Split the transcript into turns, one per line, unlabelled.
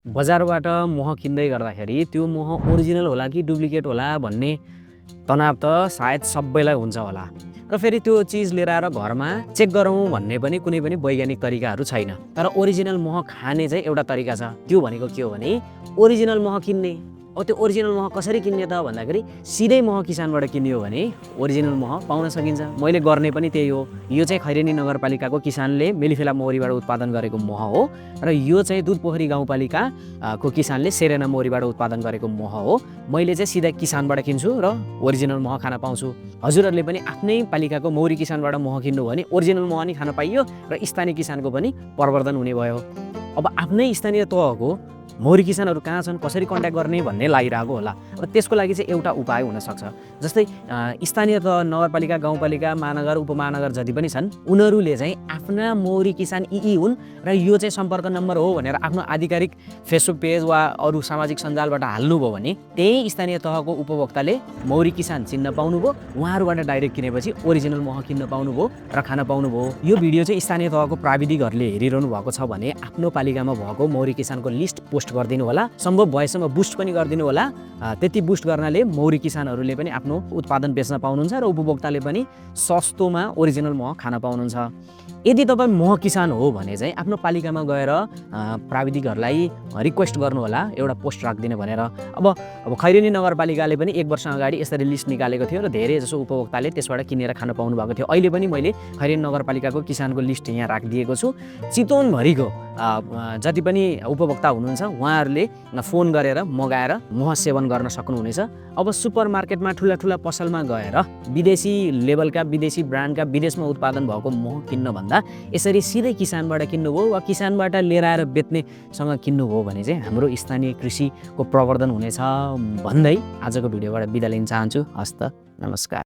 बजारबाट मह किन्दै गर्दाखेरि त्यो मह ओरिजिनल होला कि डुप्लिकेट होला भन्ने तनाव त सायद सबैलाई हुन्छ होला। र फेरि त्यो चिज लिएर आएर घरमा चेक गरौँ भन्ने पनि कुनै पनि वैज्ञानिक तरिकाहरू छैन। तर ओरिजिनल मह खाने चाहिँ एउटा तरिका छ। त्यो भनेको के हो भने ओरिजिनल मह किन्ने। अब त्यो ओरिजिनल मह कसरी किन्ने त भन्दाखेरि सिधै मह किसानबाट किन्ने हो भने ओरिजिनल मह पाउन सकिन्छ। मैले गर्ने पनि त्यही हो। यो चाहिँ खैरेनी नगरपालिकाको किसानले मेलिफेला मोहरीबाट उत्पादन गरेको मह हो र यो चाहिँ दुधपोखरी गाउँपालिकाको किसानले सेरेना मोहरीबाट उत्पादन गरेको मह हो। मैले चाहिँ सिधै किसानबाट किन्छु र ओरिजिनल मह खान पाउँछु। हजुरहरूले पनि आफ्नै पालिकाको मौरी किसानबाट मह किन्नु भने ओरिजिनल मह नि खान पाइयो र स्थानीय किसानको पनि प्रवर्धन हुने भयो। अब आफ्नै स्थानीय तहको मौरी किसानहरू कहाँ छन्, कसरी कन्ट्याक्ट गर्ने भन्ने लागिरहेको होला। र त्यसको लागि चाहिँ एउटा उपाय हुनसक्छ। जस्तै स्थानीय तह नगरपालिका, गाउँपालिका, महानगर, उपमहानगर जति पनि छन् उनीहरूले चाहिँ आफ्ना मौरी किसान यी हुन् र यो चाहिँ सम्पर्क नम्बर हो भनेर आफ्नो आधिकारिक फेसबुक पेज वा अरू सामाजिक सञ्जालबाट हाल्नुभयो भने त्यही स्थानीय तहको उपभोक्ताले मौरी किसान चिन्न पाउनुभयो। उहाँहरूबाट डाइरेक्ट किनेपछि ओरिजिनल मह किन्न पाउनुभयो र खान पाउनुभयो। यो भिडियो चाहिँ स्थानीय तहको प्राविधिकहरूले हेरिरहनु भएको छ भने आफ्नो पालिकामा भएको मौरी किसानको लिस्ट पोस्ट गरिदिनु होला। सम्भव भएसम्म बुस्ट पनि गरिदिनु होला। त्यति बुस्ट गर्नाले मौरी किसानहरूले पनि आफ्नो उत्पादन बेच्न पाउनुहुन्छ र उपभोक्ताले पनि सस्तोमा ओरिजिनल मह खान पाउनुहुन्छ। यदि तपाईँ मह किसान हो भने चाहिँ आफ्नो पालिकामा गएर प्राविधिकहरूलाई रिक्वेस्ट गर्नु होला एउटा पोस्ट राखिदिने भनेर। अब खैरेनी नगरपालिकाले पनि 1 वर्ष अगाडि यसरी लिस्ट निकालेको थियो र धेरै जसो उपभोक्ताले त्यसबाट किनेर खान पाउनु भएको थियो। अहिले पनि मैले खैरेनी नगरपालिकाको किसानको लिस्ट यहाँ राखिदिएको छु। चितवनभरिको जति पनि उपभोक्ता हुनुहुन्छ उहाँहरूले फोन गरेर मगाएर मह सेवन गर्न सक्नुहुनेछ। अब सुपरमार्केटमा ठुला पसलमा गएर विदेशी लेभलका, विदेशी ब्रान्डका, विदेशमा उत्पादन भएको मह किन्न भन्दा यसरी सिधै किसानबाट किन्नुभयो वा किसानबाट लिएर आएर बेच्नेसँग किन्नुभयो भने चाहिँ हाम्रो स्थानीय कृषिको प्रवर्धन हुनेछ भन्दै आजको भिडियोबाट बिदा लिन चाहन्छु। हस्त, नमस्कार।